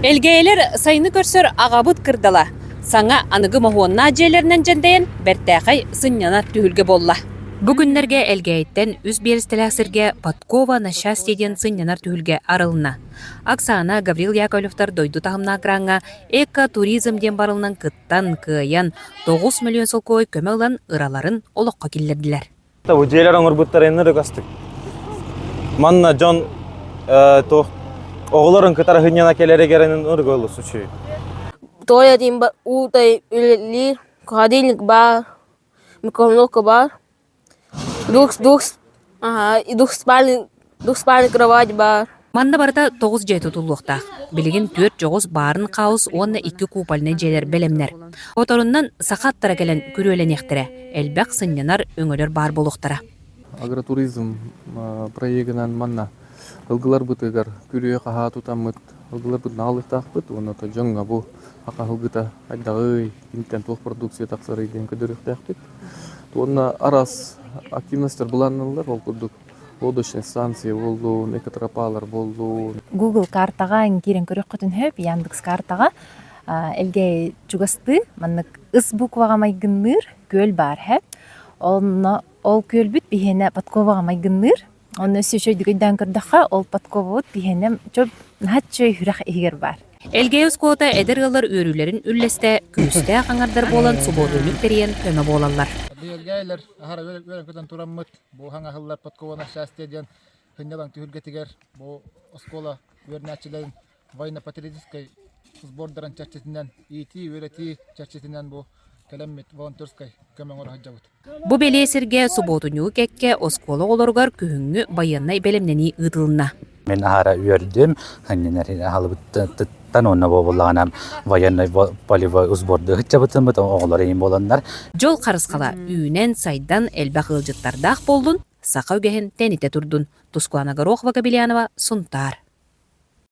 Элгээйилэр сайыны көрсөр аҕабыт кырдала саҥа аныгы моһуоннаах дьиэлэринэн дьэндэйэн бэртээхэй сынньанар түһүлгэ буолла. Бу күннэргэ Элгээйиттэн үс биэрэстэлээх сиргэ Подкова на счастье диэн сынньанар түһүлгэ арылынна. Оксана, Гаврил Яковлевтар дойду таһымнаах граҥҥа эко-туризм диэн барылынан кыттан, кыайан, 9 мөлүйүөн солкуобай көмө ылан ыраларын олоххо киллэрдилэр. Бу дьиэлэр оҥорбуттарыннар ыгастык. Манна дьон туох оҕолорун кытары сынньана кэлэригэр ырга олус үчүгэй. Туойатын уутай үлэлиир, холодильник баар, микроволновка баар, двух, двух, ага, и двухспальный, двухспальный кровать баар. Манна барыта тоҕус дьиэ тутуллуохтаах. Билигин түөрт дьоҕус баарын хаус уонна икки купольнай дьиэлэр бэлэмнэр. Оторунан саха аттара кэлэн күрүөлэниэхтэрэ, элбэх сынньанар өҥөлөр баар буолуохтара. Агротуризм проегынан манна ылгыларбытыгар күрүө хаһаа тутаммыт ылгыларбытын аҕалыахтаахпыт уонна дьоҥҥо бу аха ылгыта хайдаҕый, киниттэн туох продукция тахсарый диэн көрдөрүөхтээхпит. Уонна араас активностар былаанналлар, ол курдук лодочная станция буоллун, экотропалар буоллун. Google картаҕа киирэн көрүөххүтүн сөп, Яндекс картаҕа Элгээйи чугастыы маннык ыс букваҕа майгынныыр күөл баар сөп. Онно ол күөлбүт биһиэнэ подковаҕа майгынныыр. Онно өссө үчүгэйдик өйдөөн көрдөххө, ол подковабыт биһиэнэ наһаа үчүгэй үрэх иһигэр баар. Элгээйи оскуолата эдэр ыаллар үөрүүлэрин үллэстэ, күүстээх аҥардар буолан субуотунньук тэрийэн көмө буолаллар. Элгээйилэр аһара үөрэн көтөн тураммыт бу хаҥаһыллар подкова счастье диэн сынньалаҥ түһүлгэтигэр бу оскуола үөрэнээччилэрин военно-патриотическай сбордарын чэрчитинэн иитии, үөрэтии чэрчитинэн бу кэлэммит волонтерскай көмө оҥоро сылдьабыт. Бу бэлиэ сиргэ субуотунньугу кэккэ оскуола оҕолоругар күһүҥҥү байыаннай бэлэмнэнии ыытылынна. Мин аһара үөрдүм, анньынар уонна буоллаҕына военный полевой сборду ыһыччабытыммыт оҕолор иһин буоланнар. Дьол харысхала үүнэн, сайдан элбэх ыалдьыттардаах буоллун, саха үгэһин тэнитэ турдун. Тускулана Горохова-Кобельянова, Сунтаар.